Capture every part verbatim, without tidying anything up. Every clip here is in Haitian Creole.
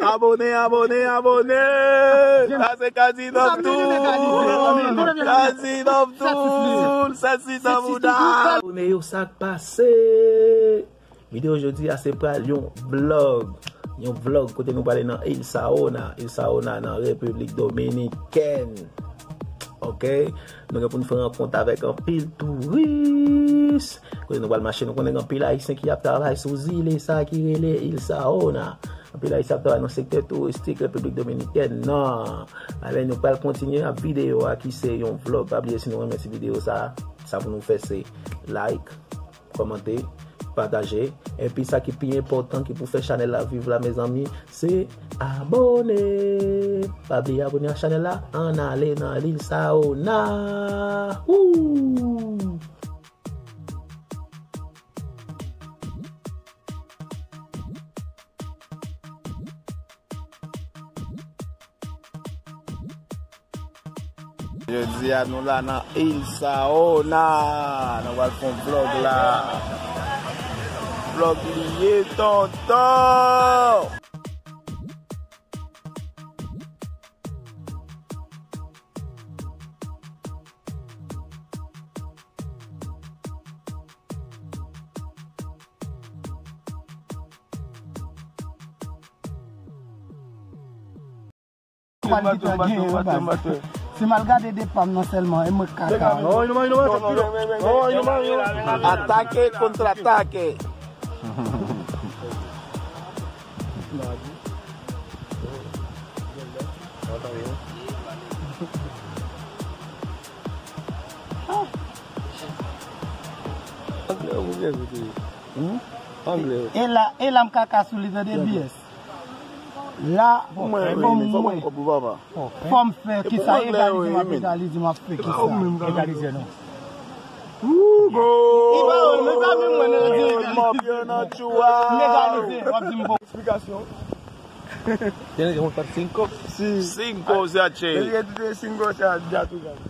Abone, abone, abone. Sa se Kazi Dòm Toul. Kazi Dòm Toul. Sa se Dòm Toul. Abone yo, sa k pase. Videyo jodi a se pral yon vlog. Yon vlog kote nou prale nan Il Saona. Il Saona nan Repiblik Dominikèn. Ok? Nou gen pou n fè rankont avèk anpil touris. Kote nou pral mache, nou konnen gen anpil Ayisyen ki ap travay sou zile sa ki rele Il Saona. Anpil Ayisyen ap travay nan sektè touristik Repiblik Dominikèn nan. Alè, nou pral kontinye ap videyo a ki se yon vlog. Pa bliye, si nou renmen ti videyo sa, sa pou nou fè se like, kòmante, pataje. Epi sa ki pi enpòtan ki pou fè chanèl la viv la, mezanmi, se abone. Pa bliye abone ak chanèl la. Ann ale nan Il Saona. Woo! Jodi a nou la nan Il Saona. Nou pral fè yon vlog la. Vlog li ye, tonton. Pral gentan genyen, baz. Si m al gade de pa m nan sèlman, e mwen k kaka. Atake, kontratake. Anglè, ou byen koute. Hmm? Anglè. E la, e la m kaka sou li, tande, B S. La, fò m fè kisa, egalize, m ap egalize, m ap fè kisa, egalize non. Hugo! Li pa wè, men pa menm mwen, nan di egalize. M egalize, w ap di m bon. Eksplikasyon. Tiene que montar cinco. Sí. Cinco, se a Che. Tiene que tú tienes cinco, o sea, ya tú ganas.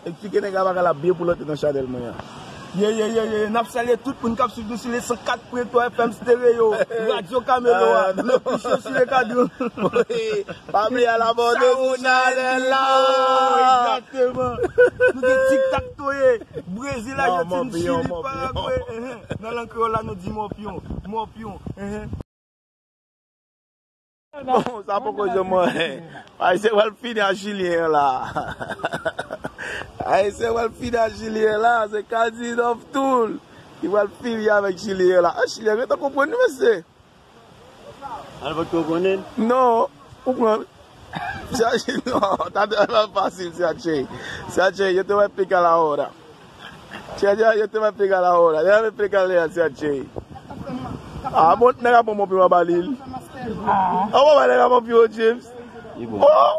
Eksplike nèg la pa ka la byen pou l antre nan chanèl mwen an. Ye, ye, ye, ye, n ap salye tout moun k ap swiv nou sou le san kat pwen twa F M Stereo, Radio Camelo a, le plus chaud sur le cadran. Pa bliye al abòne sou chanèl la. Egzakteman. Nou gen Tic Tac Toe, Brezil, Ajantin, Chili, Paragwe. Nan lang kreyòl la, nou di mòpyon, mòpyon. Bon, sa poko janm anyen. Ayisyen pral fini ak Chilyen an la. Ayisyen pral fini ak Chilyen an la. Se Kazi Dòm Toul ki pral fini avèk Chilyen an la. Ah, Chilyen an gentan konprann nou, mesye. Alvòt ke w konnen? Non, ou pran. Se a Che, non, ta dwe fasil, se a Che. Se a Che, yo te wè pika la ora. Che, che, yo te wè pika la ora. Yo te wè pika la, se a Che. Ah, bon, nèg a pran mòpyon an ba li. Ah, bon, nèg a pran mòpyon, James. Oh!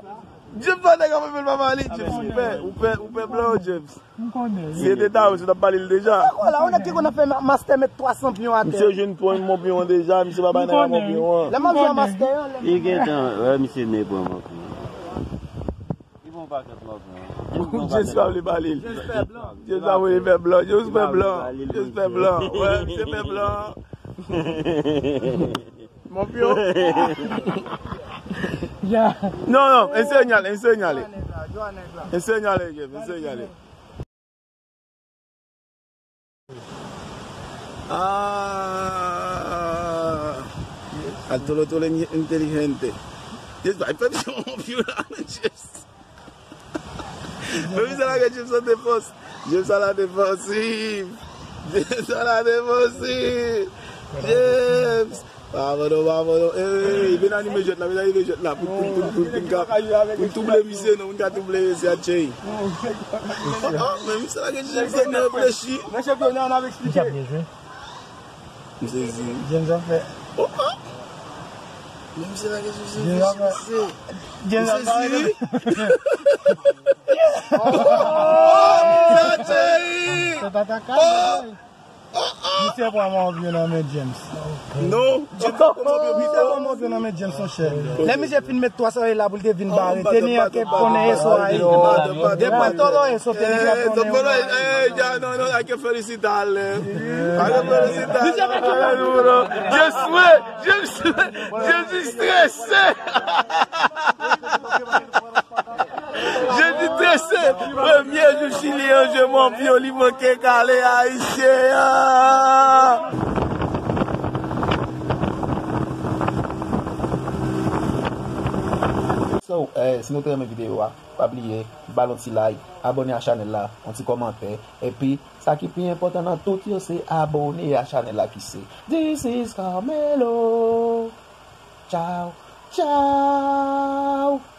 James, nèg a pran mòpyon an ba li. James, ou pè, ou pè, ou pè blan, James. M konnen. Si se te ta ou, se t ap pale l deja. Dakò, la, ou nèg ki konn ap fè ma-, master met twa sanpyon atè. Misye jwenn pwen mòpyon an deja, misye pa bay nèg la mòpyon an. Lè m ap jwe a master an, lè m... Li gentan, wè, misye ne pwen mòpyon an. Li pran yon pakèt mòpyon an. James pa vle pale l. James pa vle fè blan. James fè blan. James fè blan. Wè, misye fè blan. Mòpyon. Non, non, enseñale, enseñale. Enseñale, James, enseñale. Ah, al tolo tolo inteligente. Yes, bay pèp yo, mon piu la, men James. Men misye lage James an defans. James a la defansiv. James a la defansiv. James. Bravo, bravo. Ey, vin anime jwèt la, vin anime jwèt la. Pou, pou, pou, pou, pou n ka, pou n touble misye, non, pou n ka touble mesye a Che. Oh, oh, men misye la gen ti jèn fèk nan reflechi. Nan chanpyona, n ap eksplike. Misye zi. James ap fè. Oh, oh. Men misye la gen ti jèn reflechi, mesye. James ap fè. Misye zi. Oh, oh, oh, oh. Mesye a Che. Se pa ta ka, oh. Misye pran mòbyo nan men James. Non, James pran mòbyo pito. Misye pran mòbyo nan men James, monchè. Lè misye fin met twa san dola pou l te vin bare, te ni an ke konnen eso a ye. Depi tolo eso te ni an konnen. Non, non, non, ake felisita ale. Ake felisita. James, James, James strese. Jezi trese, premye jou Chili an jwe mòbyo, li manke kale Ayisyen an. So, eh, si nou te renmen videyo a, pa bliye ba l yon ti like, abòne a chanèl la, yon ti kòmantè, epi sa ki pi enpòtan nan tout yo se abòne a chanèl la ki se This is Carmelo. Tchaw, tchaw.